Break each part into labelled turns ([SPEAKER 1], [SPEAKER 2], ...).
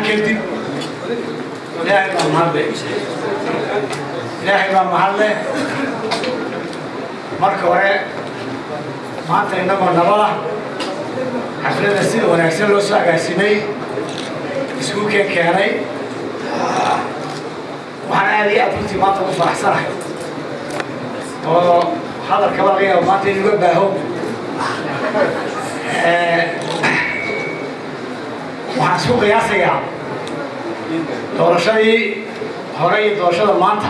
[SPEAKER 1] Kadib Ilaahay baa mahadle, Ilaahay baa mahadle. Marka hore, maanta innagoo nabada xafladda sida wanaagsan loo soo agaasimay iskuulkeen keenay, waxaan aad iyo aad runtii maanta ugu faraxsanahay oo hadalkaba laga yaabo maanta in uga baaho. Waxaan isku qiyaasayaa doorashadii hore iyo doorashada maanta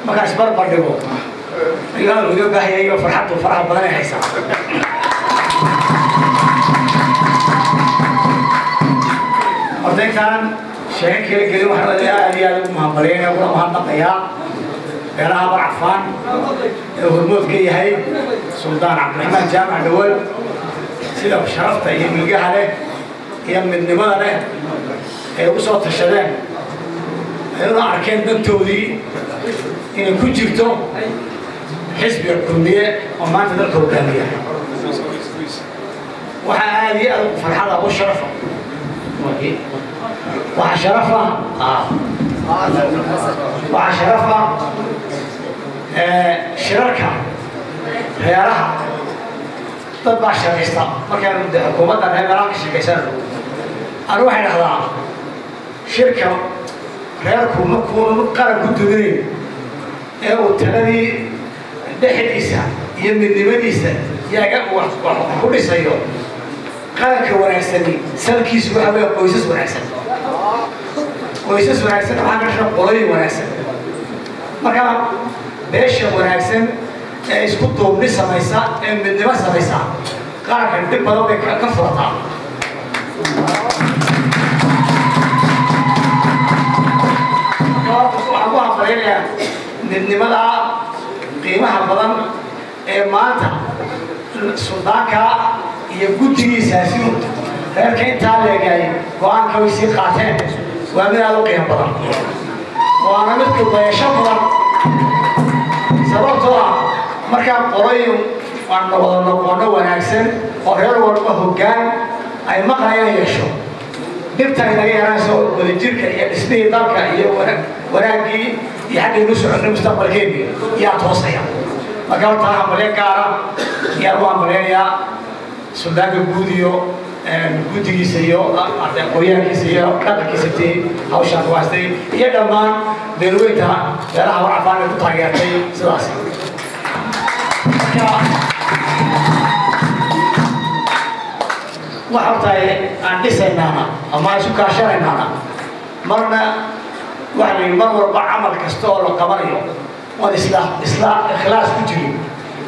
[SPEAKER 1] markaan isbarbar dhigo, ayuu hadalku iga baahayay oo farxaddu faraha badan ay haysaa. Horta intaanan sheeko kala gelin, waxaan aad iyo aad ugu mahadbalyaynaya uguna mahadnaqayaa beelaha Habar Cafaan ee hormood ka yahay Suldaan Cabdiraxmaan Jaamac Dhawal, sida sharafta iyo milgaha leh iyo midnimada leh ay ugu soo tashadeen, ay una arkeen dantoodii inay ku jirto xisbiga Kulmiye oo maanta dalka hogaamiya. Waxaa aada iyo aad farxada u sharafa, waxaa sharafa, waxaa sharafa shirarka reeraha dad baa sharaysta. Markaanu de xukuumadda reer meelaha ka sheekaysanayno, anu waxay dhahdaa shirka reerku markuunu qaran ku duminayn ee uu taladii dhexdiisa iyo midnimadiisa yaga wax ku dhisayo, qaranka wanaagsani salkiisu waxa weya qoysas wanaagsan. Qoysas wanaagsan waxaa ka dhasha qolooyin wanaagsan. Marka beesha wanaagsan ee isku duubni samaysa ee midnimo samaysa, qarankan dhib badan bay ka furataa. Waxaan ku hambalyanayaa midnimadaa qiimaha badan ee maanta suldaanka iyo guddigiisaasi reerka intaa leegay go-aanka way sii qaateen. Waa mid aada u qiimo badan, waana mid kubayasho badan, sababtoo ah markaa qoloyin aan wada noqono wanaagsan oo reer walba hoggaan ay maqlayaan yeesho, dhibta ay naga yaraanayso wadajirka iyo dhismihii dalka iyo wanaaggii iyo xaggaynu soconnay mustaqbalkeennii yaa toosaya. Marka horta hambalyo gaara ayaan u hambalyanayaa suldaanka guud iyo guddigiisa iyo aqoonyahankiisa iyo dhaqankiisa tii hawshaan ku haystay iyo dhammaan beelweynta beelaha Habar Cafaan ay ku taageertay sidaas. Marka wax horta aan dhisaynaana ama aan isu kaashanaynaana, marna waxa la yidhi mar walba camal kasta oo la qabanayo oon isla ikhlaas ku jirin,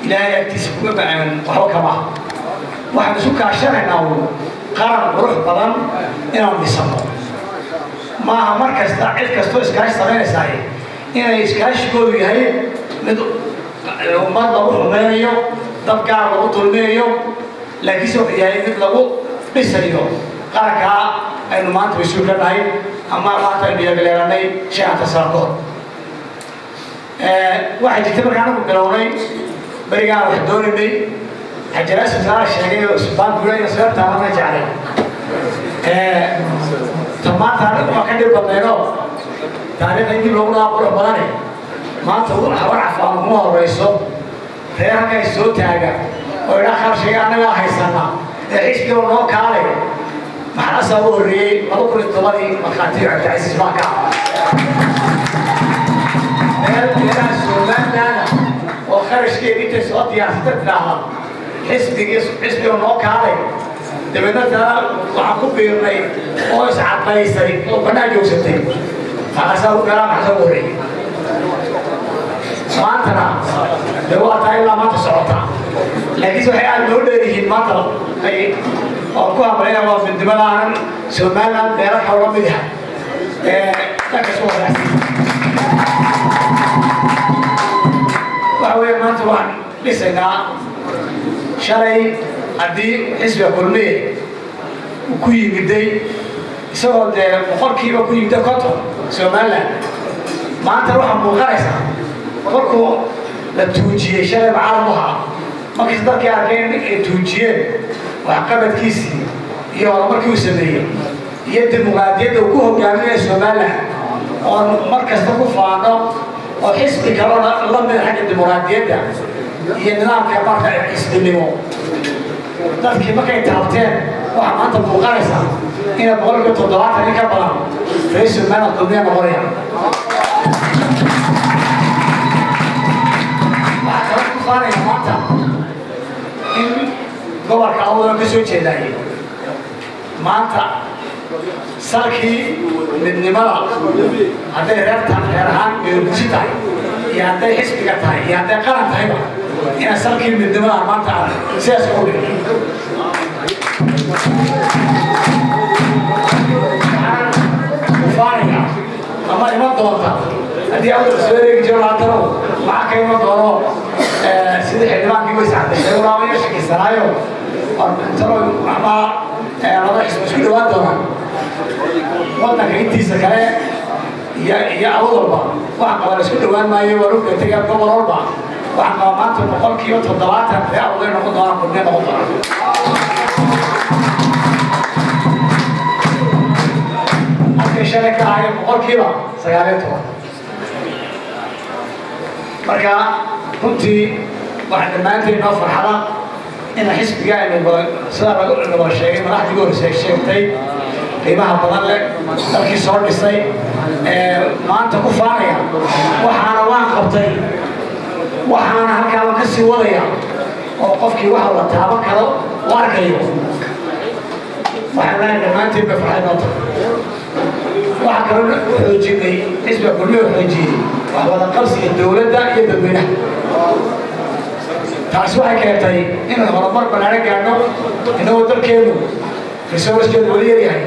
[SPEAKER 1] Ilaahay agtiisa kuma waxba kama. Waxaan isu kaashanaynaa uun qaran qurux badan inaan dhisano. Maaha mar kasta cid kastoo iskaashi samaynaysaay inay iskaashigoodu yahay mid ummad lagu xumeynayo, dad gaar lagu dulminayo, laakiinse wuxuu yahay mid lagu dhisayo qarankaa aynu maanta mas-uul ka nahay ama maanta aynu yagleelanay 5 sano ka hor. Waxaa jirta marka anagu bilownay berigaan wax doonaynay, xajaraasi taala sheegay oo suldaanku yidhi sababtaa marna jeclay ta maanta anagu waa ka dhib badnaynoo taariikhda in dib loogu dhahaa qurux badane. Maanta Habar Cafaan kuma horeyso reer halkaa soo taaga oo idhaa kharashiga annagaa haysana ee xisbiga noo kaalay. Maxaa asaa u horreeyey 2007-dii markhaatiyo Cabdicasiis baa ka meel beeraha Somalilandna oo kharashkeeda intay soo diyaarsata tidhaahda xisbigii xisbiga noo kaalay, dabeedna taa waxaan ku biirnay oo iscadaysay oo bannaan joogsatay. Maxaasaa beeraha maxaa u horreeyey? Maantana dee waa taa ilaa maanta socota, laakiinse waxay aada noo dheer yihiin maanta ay oon ku hambalyana waa midnimadaanan Somaliland beera xawla mid yahay ee dhanka soo wanaagsan. Waxa weeye maanta waxaan dhisaynaa, shalay haddii xisbiga Kulmiye uu ku yimiday isagoo dee 50% ku yimiday Somaliland, maanta waxaa muuqanaysaa kolkuu la tuujiyey shalay macaalam ahaa, markiis dadkii arkeen ay tuujiyeen waxqabadkiisii iyo horumarkii uu sameeyey. Iyo dimuqraadiyadda uu ku hogaaminaya Somaliland oon mar kasta ku faano, oo xisbi kaloo la mida xagga dimuqraadiyadda iyo nidaamka marka xisbinimo dadkii markay taabteen, waxaa maanta muuqanaysaa inay 70% in ka badan reer Somaliland Kulmiya noqonaya. Waxaa kaloo ku faanaya maanta in gobolka Awdal ka soo jeedaayay maanta salkii midnimada, hadday reerta reer ahaan geerbusi tahay iyo hadday xisbiga tahay iyo hadday qaran tahayba, inaan salkii midnimada maanta aan sidaas ugu dhigay. Waxaan ku faanaya ama iman doonta haddii Awdal soo ereegi jiro laatano maxaa ka iman doono, sidii xildhibaankii way sacday ulaaba yar shakisanaayo talo ama laba xisbi isku dhawaan doonaan waddanka intiisa kale iyo Awdalba. Waxaan qabaa la isku dhawaan maayo, waa lugka tegaa gobol walba. Waxaan qabaa maanta 70% ree Awdal noqon doonaan Kulmiye noqon doonaan. Halkay shalay ka ahaayeen 19%. Marka runtii waxaa dhammaanteen noo farxada in xisbiga aynu sida lagu sheegay, madaxdii ugu horreysay sheegtay, qiimaha badan leh, dalkii soo dhisay, maanta ku faanaya waxaana waan qabtay, waxaana halkaaba ka sii wadaya, oo qofkii waxa la taaban karo u arkayo. Waxaan leeyahay dhammaanteen bay farxad noo tahay. Waxaa kaloo xoojinay, xisbiga Kulmiye xoojiyey wax wada qabsiga dowladda iyo dadweynaha. Taasi waxay keentay inaan horumar ballaaran gaadhno, innagoo dalkeenu resourcekeedu weli yaryahay,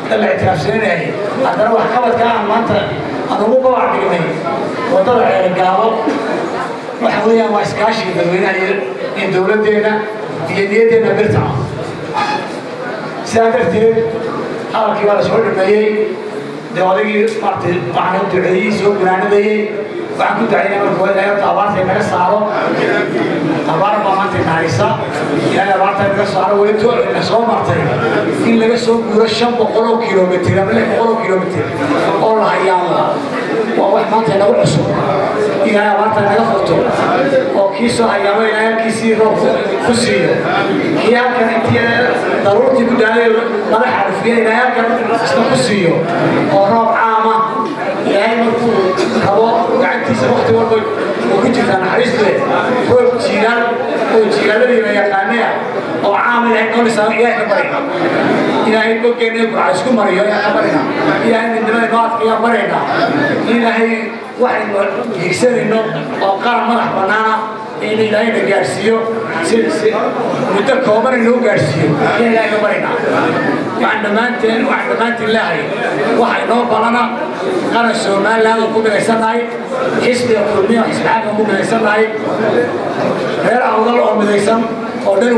[SPEAKER 1] dal la ictiraafsananahay, haddana waxqabadka aan maanta aan ugu babac dhignay waddada Ceerigaabo waxa weeyaan waa iskaashiga dadweynaha iyo dowladdeenna iyo niyaddeenna birta ah. Sidaa darteed hadalkii waa la soo dhameeyey. Dee odagii maartay waxaan duceeyey, soo gunaanadayey. Waxaan ku ducaynaa marka waa Ilaahay horta abaarta inaga saaro. Abaar baa maanta inahaysa, Ilaahay abaarta inaga saaro. Weli to ina soo martay in laga soo guuro 500 kilomitir ama 600 kilomitir oo la hayaamo waa wax maanta inagu cusub. Ilaahay abaarta inaga furto, oo kii soo hayaamo Ilaahay halkiisii roob ku siiyo, kii halkan intii daruurtii ku daalay laga xarifiya Ilaahay halkan isna ku siiyo, oo roob caama Ilaahay markuu rabo gacantiisa waqti walba uu ku jirtaa naxariistu. Roob jiilaal oo jiilaaladii la yaqaanaya oo caam Ilaahay noo dhisaa Ilaahay ka barayna. Ilaahay boggeena Burca isku mariyo ayaan ka barayna. Ilaahay midnimada noo adkeeyaan baraynaa. Ilaahay waxaynu hiigsanayno oo qaran madax bannaana in Ilaahayna gaarsiiyo, si muddo kooban inoo gaarsiiyo ayaan Ilaahay ka baraynaa. Waxaan dhammaanteen leehay waxa inoo balana qaran Somaliland oo ku midaysannahay, xisbiga Kulmiya, xisbi xakan ku midaysannahay, reer Awdal oo midaysan oo dhan.